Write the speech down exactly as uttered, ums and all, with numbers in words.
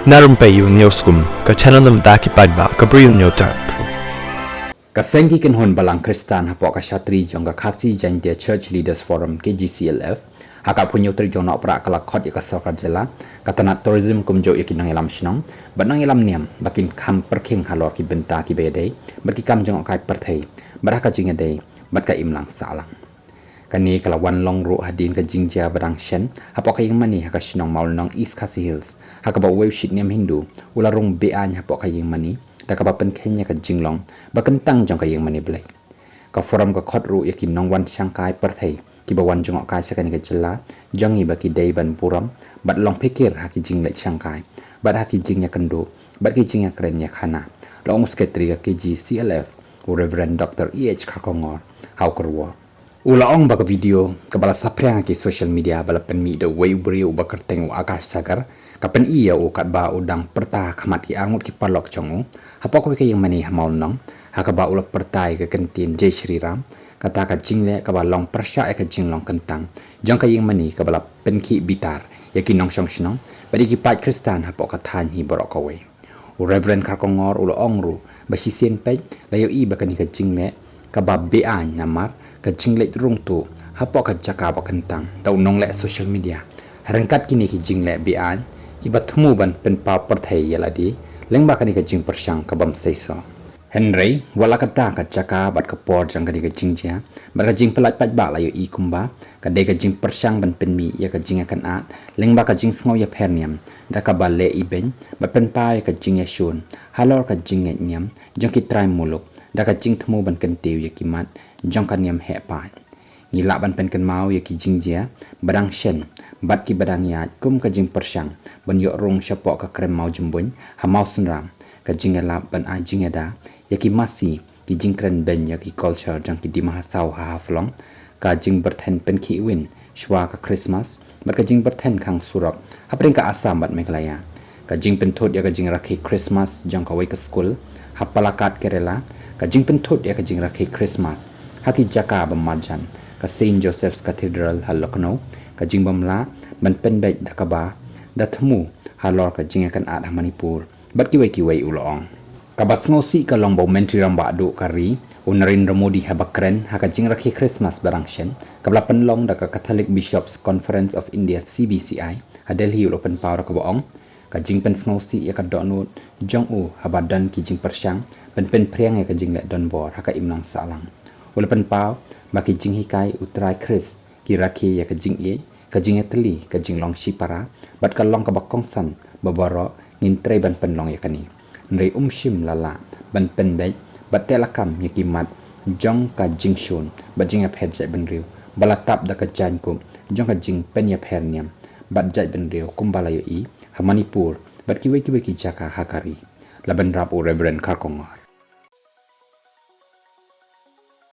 Na rympei ïa u News Kum, ka channel na bynta ki paidbah, ka Bri u News Tap. Ka seng ki kynhun balang Khristan hapoh ka shatri jong ka Khasi Jaintia Church Leaders Forum, K J C L F, ha ka arphew hynñiew tarik jong u Nohprah ka la khot ïa ka sorkar jylla, ka tnat tourism kumjuh ïa ki nongïalam shnong bad nongïalam niam ba kin kham pyrkhing halor ki bynta kiba ïadei bad ki kam jngohkai pyrthei bad ha ka jingïadei bad ka imlang sahlang. Kane ka la wan long ruh hadien ka jingjia ba dang shen hapoh ka ïingmane ha ka shnong Mawlynnong, East Khasi Hills, ha kaba uwei u shitniam Hindu u la rung be-aiñ hapoh ka ïingmane da kaba pynkheiñ ïa ka jinglong ba kyntang jong ka ïingmane Blei. Ka forum ka khot ruh ïa ki nongwan shangkai pyrthei kiba wan jngohkai sha kane ka jylla jong ngi ba ki dei ban burom bad long phikir ha ki jingleit shangkai bad ha ki jingïakynduh bad ki jingïakren ïakhana, la ong u Secretary ka K J C L F, u Reverend Doctor E H Kharkongor, ha u kyrwoh. U la ong ba ka video kaba la saphriang ha ki social media ba la pynmih da uwei u briew uba kyrteng u Akash Sagar, ka pyni ïa u katba u dang pyrta ha khmat ki arngut ki paralok jong u hapoh kawei ka ïingmane ha Mawlynnong, ha kaba u la pyrta ïa ka kyntien Jai Shri Ram, kata ka jingleh kaba long pyrshah ïa ka jinglong kyntang jong ka ïingmane kaba la pynkhih bitar ïa ki nongshong shnong bad ïa ki paid Khristan hapoh ka thaiñ hi baroh kawei. U Reverend Kharkongor u la ong ruh ba shisien peit la ïohi ba kane ka jingleh kaba be-aiñ namar ka jingleit rung tuh hapoh ka jaka ba kyntang da u nongleh social media. Ryngkat kine ki jingleh be-aiñ kiba thmu ban pynpaw pyrthei ïa lade lyngba kane ka jingpyrshang ka bym seisoh. Hynrei wat la katta ka jaka bad ka por jong kane ka jingjia bad ka jingpyllait paidbah la ïohi kumba ka dei ka jingpyrshang ban pynmih ïa ka jingïakynad lyngba ka jingsngew ïapher niam da kaba leh ibeiñ bad pynpaw ïa ka jingïashun halor ka jingngeit niam jong ki trai muluk da ka jingthmu ban kyntiew ïa ki mat jong ka niam heh paid. Ngi lah ban pynkynmaw ïa ki jingjia ba dang shen bad kiba dang ïaid kum ka jingpyrshang ban ïoh rung shapoh ka krem Mawjymbuin ha Mawsynram, ka jingïalap ban ai jingïada ïa ki masi, ki jingkren beiñ ïa ki culture jong ki Dima Hasao ha Haflong, ka jingbyrthen pynkhih win shwa ka Christmas bad ka jingbyrthen khang surok hapdeng ka Assam bad Meghalaya, ka jingpynthut ïa ka jingrakhe Christmas jong kawei ka skul ha Palakkad, Kerala, ka jingpynthut ïa ka jingrakhe Christmas ha ki jaka ba marjan, ka Saint Joseph's Cathedral ha Lucknow, ka jingbym lah ban pynbeit da kaba da thmu halor ka jingïakynad ha Manipur bad kiwei kiwei, u la ong. Kaba sngewsih ka long ba u Myntri Rangbah Duh ka ri, u Narendra Modi, haba kren ha ka jingrakhe Christmas ba dang shen kaba la pynlong da ka Catholic Bishops Conference of India, C B C I, ha Delhi, u la pynpaw da kaba ong ka jingpynsngewsih ïa ka dohnud jong u haba don ki jingpyrshang ban pynphriang ïa ka jingleh donbor ha ka imlang sahlang. U la pynpaw ba ki jinghikai U Trai Khrist ki rakhe ïa ka jingïeit, ka jingïatylli, ka jinglong shipara bad ka long kaba kongsan ba baroh ngin trei ban pynlong ïa kane. Hynrei um shym la lah ban pynbeit bad teh lakam ïa ki mat jong ka jingshun bad jingïapher jaitbynriew ba la tap da ka jaiñkup jong ka jingpynïapher niam bad jaitbynriew kumba la ïohi ha Manipur bad kiwei kiwei ki jaka ha ka ri, la bynrap u Reverend Kharkongor.